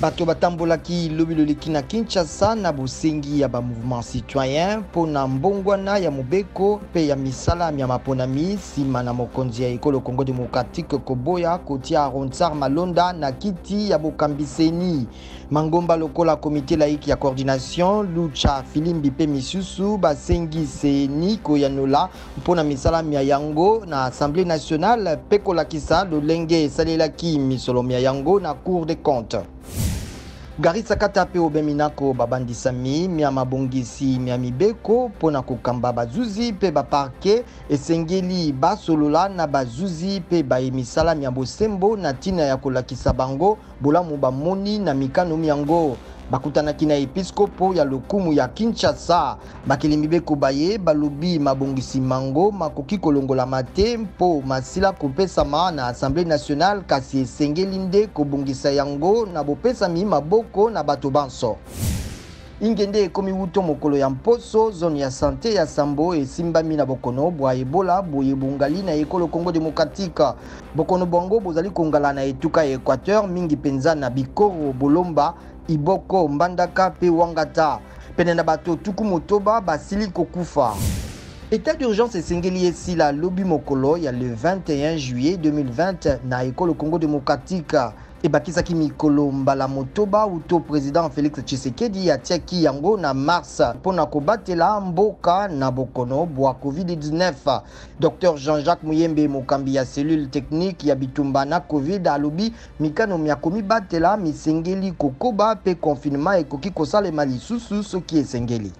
Bato batambolaki lobi loleki na Kinshasa na bosengi ya ba mouvement citoyen mpo na mbongwana ya mobeko mpe ya misala mya maponami nsima na mokonzi ya ekolo Congo democratique koboya kotia Ronsard Malonda na kiti ya bokambi CENI. Mangomba lokola Comite laïque ya coordination, Lucha, Filimbi mpe misusu basengi CENI koyanola mpo na misala mya yango na Assemblee nationale mpe kolakisa lolenge esalelaki misolo mya yango na Cour des comptes. Gary Sakata mpe Aubin Minaku babandisami mya mabongisi mya mibeko mpo na kokamba bazuzi mpe ba parquet. Esengeli basolola na bazuzi mpe baye misala mya bosembo na ntina ya kolakisa bango bolamu bamoni na mikano myango. Bakutanaki na episkopo ya lokumu ya Kinshasa. Bakeli mibeko baye balobi mabongisi mango makoki kolongolama te mpo masila kopesama na Assemblee nationale, kasi esengeli nde kobongisa yango na bopesami maboko na bato banso. Ingende ekomi wuto mokolo ya mposo, zone ya sante ya sambo esimbami na bokono bwa Ebola boye bongali na ekolo Congo democratique. Bokono bwango bozali kongala na etuka ya Equateur, mingi mpenza na Bikoro, Bolomba, Iboko, Mbandaka mpe Wangata. Pene na bato 60 basili kokufa. Etat d'urgence esengeli esila lobi mokolo ya le 21 juillet 2020 na ekolo Congo democratique. Ebakisaki mikolo mbala motoba wuto president Felix Tshisekedi atiaki yango na mars mpo na kobatela mboka na bokono bwa Covid-19. Docteur Jean-Jacques Muyembe, mokambi ya cellule technique ya bitumba na Covid, alobi mikano mya komibatela misengeli kokoba mpe confinement ekoki kosalema lisusu soki esengeli.